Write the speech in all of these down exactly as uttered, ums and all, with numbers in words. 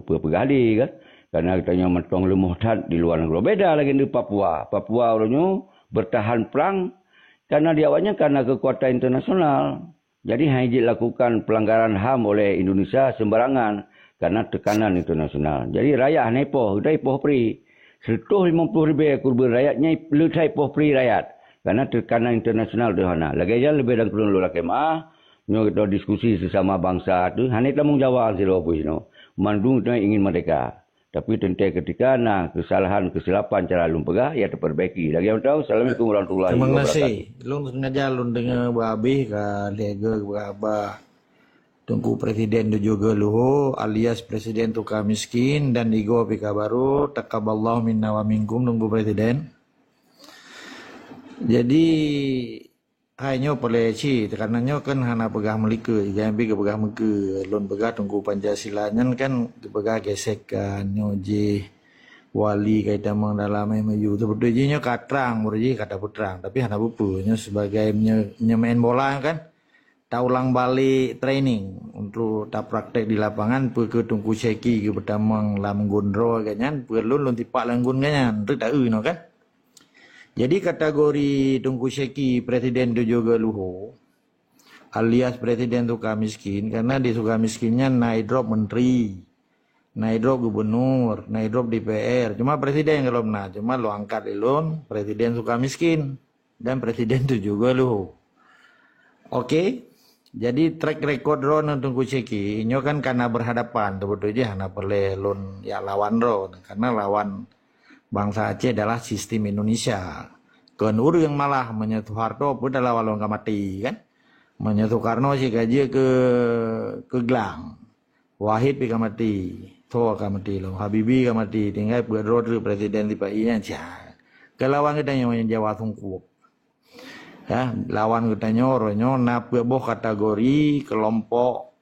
Peue peugah lé kan? Karena geutanyoe mantong leumoh that di luwa nanggroe. Beda lagée di Papua. Papua uroe nyoe bertahan prang karena di awaknyan karena kekuatan internasional. Jadi hai jeuet lakukan pelanggaran ham oleh Indonesia sembarangan karena tekanan internasional. Jadi rakyat hana ipoh, geutanyoe ipoh pri. Seratus lima puluh ribu kurban rakyat nyai le that ipoh pri rakyat karena tekanan internasional tu hana. Lagée nyan leubeh dan kureueng lôn lakée meuah, nyoe kita diskusi sesama bangsa tu hana tamong Jawa sidroe pih nyoe. Mandum kita ingin merdeka. Tapi teuntée ketika na kesalahan kesilapan cara lôn peugah, ya teupeurbaiki. Lagée nyan, assalamualaikum warahmatullahi Terima wabarakatuh. Kasih. Lôn sengaja lôn dengar bah habéh ka lhée geu bah Teungku Presiden tujoh geu luho alias Presiden Suka Miskin dan Igo Pika Baru, taqabbalallahu minna wa minkum Teungku Presiden. Jadi hai nyoe peureulée cit, karena nyoe kan hana peugah meulikeue, jangan pi geupeugah meukeue. Lôn peugah Teungku Pancasila nyan kan geupeugah gesek ka nyoe jih wali ka itamong dalam M O U. Sebetul jih nyoe ka trang, baru jih ka tapeutrang, tapi hana peue-peue. Nyoe sebagai menye-, menyemain bola kan. Taulang balek training untuk tapraktek di lapangan, peue keu Teungku Syeki geupeutamong lam gun droe geuh nyan, peue lôn lôn tipak lam gun geuh nyan, teuk taeu inoe kan. Jadi kategori Teungku Syeki Presiden tujoh geu luho alias Presiden Suka Miskin, karena di Suka Miskin nyan na idrop menteri, na idrop gubernur, na idrop D P R. Cuma presiden golom na, cuma lôn angkat lé lôn Presiden Suka Miskin dan Presiden tujoh geu luho. Oke. Jadi track record droeneuh Teungku Syeki nyoe kan kana berhadapan, beutôi jih hana peureulée lôn jak lawan droeneuh, karena lawan bangsa Aceh adalah sistem Indonesia. Kon ureuëng malah meunyoe Soeharto pun dah lawan lôn ka mati kan. Meunyoe Soekarno sikaji ke ke glang. Wahid pi ka mati, Tho ka mati lom, Habibie ka mati, tinggai peuet droe teuk presiden sipa-i nyan sia. Keu lawan geutanyoe nyang Jawa sungkup. Ya, lawan geutanyoe uroe nyoe na peuet boh kategori keulompok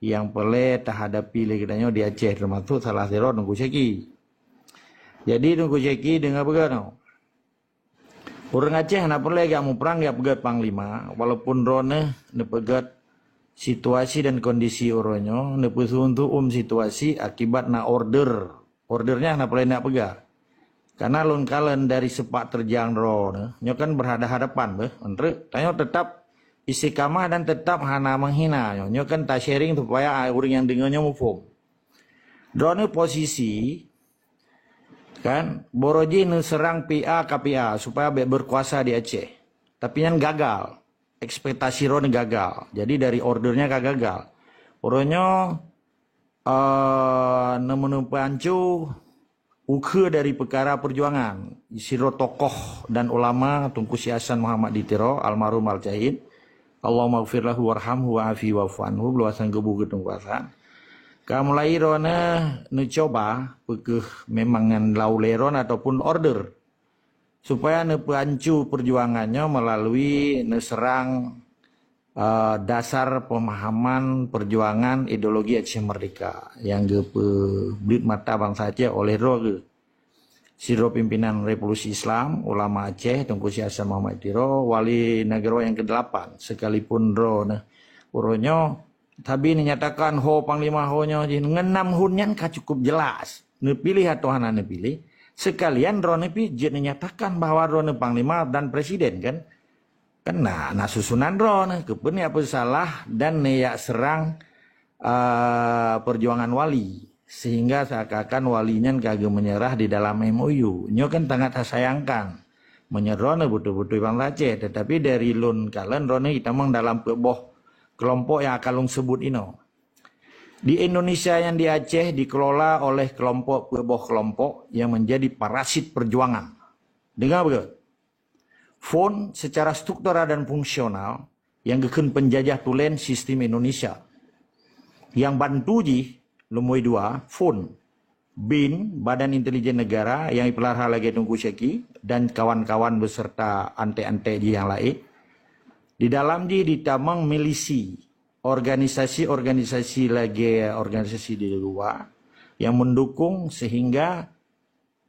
nyang peureulée tahadapi lé geutanyoe di Aceh, teumasuk salah sidroe Teungku Syeki. Jadi Teungku Syeki deungoe peugah nyoe. Ureuëng Aceh hana peureulée jak muprang jak peugét panglima, walaupun droeneuh neupeugét situasi dan kondisi uroe nyoe, neupeusuum-suum situasi akibat na order. Order nyan hana peureulée neujak peugah. Karena lôn kalon dari sepak terjang droeneuh, nyoe kan berhada-hadapan beuh. Menteri, tanyoe tetap istiqamah dan tetap hana menghina nyoe. Nyoe kan ta-sharing supaya ureuëng nyang deungoe nyoe muphom. Droeneuh posisi kan, boro jih neuseurang P A K P A supaya bék berkuasa di Aceh. Tapi nyan gagal. Ekspektasi droeneuh gagal. Jadi dari ordernya ka gagal. Uroe nyoe, eh, neumeuneupeuancu ukeue dari peukara perjuangan sidroe tokoh dan ulama Teungku Syekh Hasan Muhammad di Tiro, almarhum Al-Syahid. Allahumma gfir lahu warhamhu wa afi wa'fu anhu, beuluasan geubu keu Teungku Hasan. Ka mulai droeneuh neucoba peukeuh memang nyan laulée droeneuh ataupun order supaya neupeuancu perjuangan nyoe melalui neuseurang, eh, dasar pemahaman perjuangan ideologi Aceh Merdeka nyang geupeubleuet mata bansa Aceh oleh droe geuh. Sidroe pimpinan Revolusi Islam, ulama Aceh, Teungku Syekh Hasan Muhammad Tiro, wali nanggroe nyang keudelapan, sekalipun droeneuh uroe nyoe sabe neunyatakan ho panglima ho nyoe jih, ngon nam hun nyan ka cukup jelas. Neupiléh atawa hana neupiléh, sekalian droeneuh pih jeuet neunyatakan bahwa droeneuh panglima dan presiden kan. Kan na, na susunan droeneuh, keupeue neujak peusalah dan neujak seurang, eh, perjuangan wali. Sehingga seakan-akan wali nyan ka geumeunyeurah di dalam M O U. Nyoe kan sangat tasayangkan. Meunyoe droeneuh beutôi-beutôi bansa Aceh, tetapi dari lôn kalon droeneuh jitamong dalam peuet boh keulompok nyang akan lôn seubut inoe. Di Indonesia nyang di Aceh dikelola oleh keulompok peuet boh keulompok nyang menjadi parasit perjuangan. Deungoe beutôi. Fon secara struktural dan fungsional nyang geukheun penjajah tulen sistem Indonesia. Nyang bantu jih lumboi dua, fon, bin, Badan Intelijen Negara nyang jipeulara lagée Teungku Syeki dan kawan-kawan beserta antek-antek jih nyang laén. Di dalam jih jitamong milisi, organisasi-organisasi lagée organisasi di luwa nyang mendukung sehingga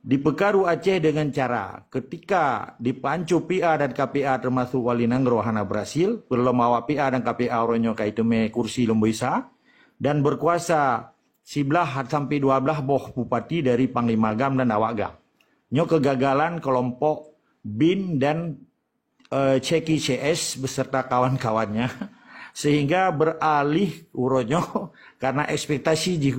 dipeukaru Aceh dengan cara ketika dipancu P A dan K P A termasuk wali nanggroe hana berhasil, peulom awak P A dan K P A uroe nyoe ka jiteumé kursi lumboi sa dan berkuasa siblaih sampai dua blaih boh bupati dari Panglima GAM dan awak GAM. Nyoe kegagalan kelompok bin dan eh, Cheki C S beserta kawan-kawannya, sehingga beralih uroe nyoe karena ekspektasi jih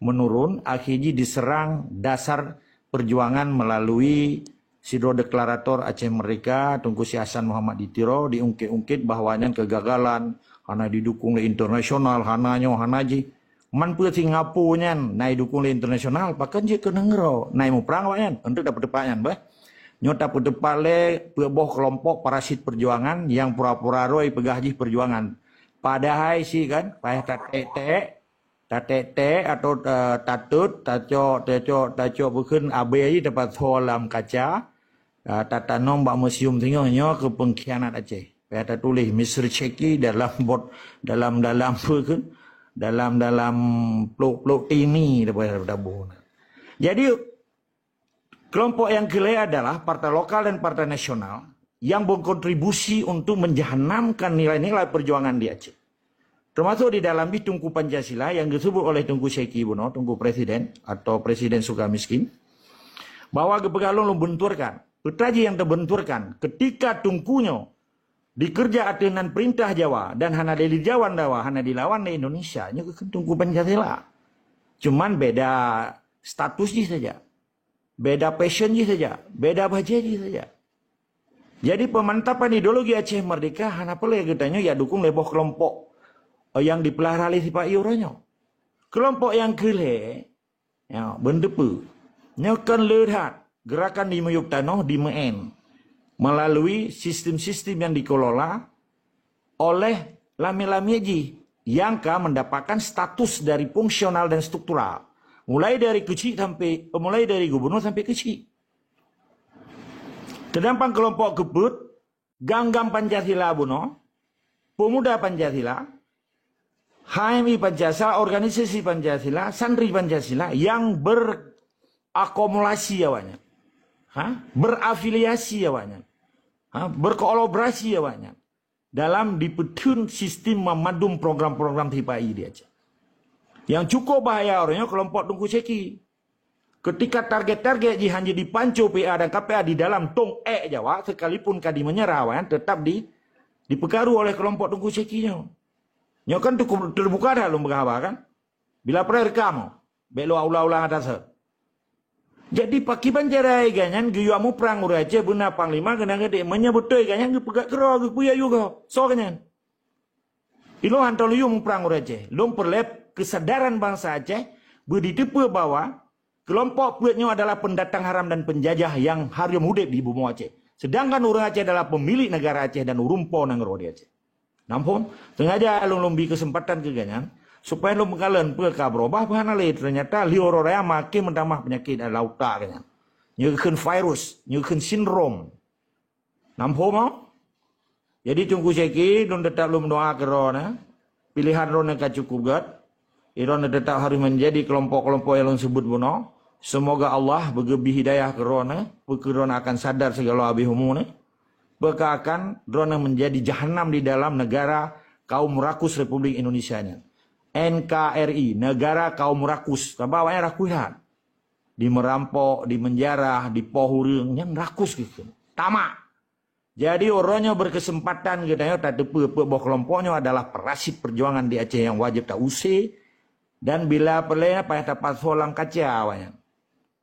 menurun, akhirnya diserang dasar perjuangan melalui sidroe deklarator Aceh Merdeka, Teungku Syeh Hasan Muhammad di Tiro, diungkit-ungkit bahwa nyan kegagalan, hana didukung oleh internasional, hana nyoe, hana jih. Man peue Singapura nyan na idukung lé internasional, pakon jeuet keu nanggroe na imuprang awaknyan? Untuk dapat tepat nyan bah. Nyoe tapeuteupat lé peuet boh keulompok parasit peujuangan nyang pura-pura roh ipeugah jih peujuangan. Padahai si kan, payah tatek-tek, tatek-tek atau, eh, tatot, tacok, tacok, tacok bukon abée jih tapasoe lam kaca, ah, tatanom bak museum singoh nyoe keu pengkhianat Aceh. Payah tatuléh Mister Cheki dalam bot, dalam, dalam apa ke? Dalam, dalam plok-plok tini dah payah taboh. Jadi, kelompok yang keulhèe adalah partai lokal dan partai nasional yang berkontribusi untuk menjahanamkan nilai-nilai perjuangan di Aceh. Termasuk di dalam jih Teungku Pancasila yang disebut oleh Teungku Cheki bunoe, Teungku Presiden atau Presiden Sukamiskin, bahwa geupeugah lôn, lôn benturkan. Peue jih nyang teubenturkan, ketika Teungku nyoe dikeureuja ateueh nan peurintah Jawa dan hana dilawan Jawa, hana dilawan lé Indonesia, nyoe keuh Teungku Pancasila. Cuman beda status jih saja. Beda passion jih saja, beda bajée jih saja. Jadi, pemantapan ideologi Aceh Merdeka hana peureulée geutanyoe jak dukung lé boh keulompok, eh, nyang dipeulara lé sipa-i uroe nyoe. Keulompok nyang keulhèe, ya, beuneuteupeu, nyoe kon le that gerakan di miyueb tanoh di Meu'en melalui sistem-sistem nyang dikelola oleh lamiet-lamiet jih nyang ka mendapatkan status dari fungsional dan struktural. Mulai dari keuchik sampai, mulai dari gubernur sampai keuchik. Teudampang keulompok keupeuet, GAM-GAM Pancasila bunoe, pemuda Pancasila, H M I Pancasila, organisasi Pancasila, santri Pancasila yang berakomolasi awaknyan. Ha? Berafiliasi awaknyan. Ha? Berkolaborasi awaknyan dalam dipeutheun sistem memadum program-program sipa-i di Aceh. Yang cukup bahaya uroe nyoe kelompok Teungku Cheki. Ketika target-target jih hana dipanco P A dan K P A di dalam tong ék Jawa, sekalipun ka dimenyerah, awaknyan tetap di, dipeukaru oleh kelompok Teungku Cheki nyoe. Nyoe kan cukup terbuka dah lôn peugah haba kan? Bila preh rekam, bék lôn ulang-ulang atas. Jadi, pakiban cara gobnyan geuyue muprang ureuëng Aceh beuna panglima keunan geude. Meunyoe beutôi gobnyan geupeugah keudroe, geupeuyue yugoe. Soe gobnyan? Ilôn hana lôn yue muprang ureuëng Aceh. Lôn peureulée keusadaran bansa Aceh beuditeupeu bahwa keulompok peuet nyoe adalah peundatang haram dan peunjajah nyang hareuem udeb di bumoe Aceh. Seudangkan ureuëng Aceh adalah peumilék neugara Aceh dan ureuëng po nanggroe di Aceh. Namphom, teungaja lôn, lôn bi keuseumpatan keu gobnyan, supaya lôn meukalon peue ka beurubah, peue hana lé. Teunyata lheueh uroe raya makin meutamah peunyakét lam utak gobnyan. Nyoe kheun virus, nyoe kheun sindrom. Namphom, oh? Jadi, Teungku Cheki, lôn teutap lôn meudoa keu droeneuh. Piléhan droeneuh ka cukup gét. Droeneuh teutap harôh meunjadi keulompok-keulompok nyang lôn seubut bunoe. Seumoga Allah beugeubri hidayah keu droeneuh, peue keu droeneuh akan sadar sigala abéh umu neuh. Peue keu akan droeneuh meunjadi jahanam di dalam neugara kaum rakus Republik Indonesia nyan. N K R I, neugara kaum rakus. Sabab awaknyan rakus that. Dimerampok, dimenjarah, dipoh ureuëng, nyan rakus geuh. Tamak. Jadi, uroe nyoe berkesempatan geutanyoe tateupeue peuet boh keulompok nyoe adalah parasit peujuangan di Aceh nyang wajéb tausé dan bila peureulée payah tapasoe lam kaca awaknyan.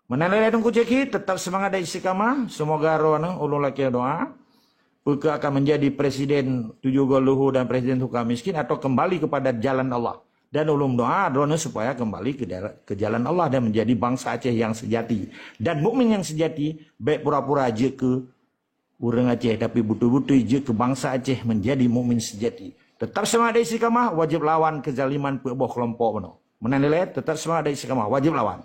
Meunan lé Teungku Cheki, tetap seumangat dan istiqamah. Seumoga droeneuh, ulôn lakée doa, peue keu akan meunjadi presiden tujoh goe luhô dan presiden suka miskin atau kembali kepada jalan Allah. Dan ulôn doa droeneuh supaya kembali ke dara-, ke jalan Allah dan menjadi bangsa Aceh yang sejati dan mukmin yang sejati, bék pura-pura jeuet keu ureuëng Aceh, tapi beutôi-beutôi jeuet keu bansa Aceh menjadi mukmin sejati. Tetap seumangat dan istiqamah, wajéb lawan keuzaliman peuet boh keulompok bunoe. Meunan lé, tetap seumangat dan istiqamah, wajéb lawan.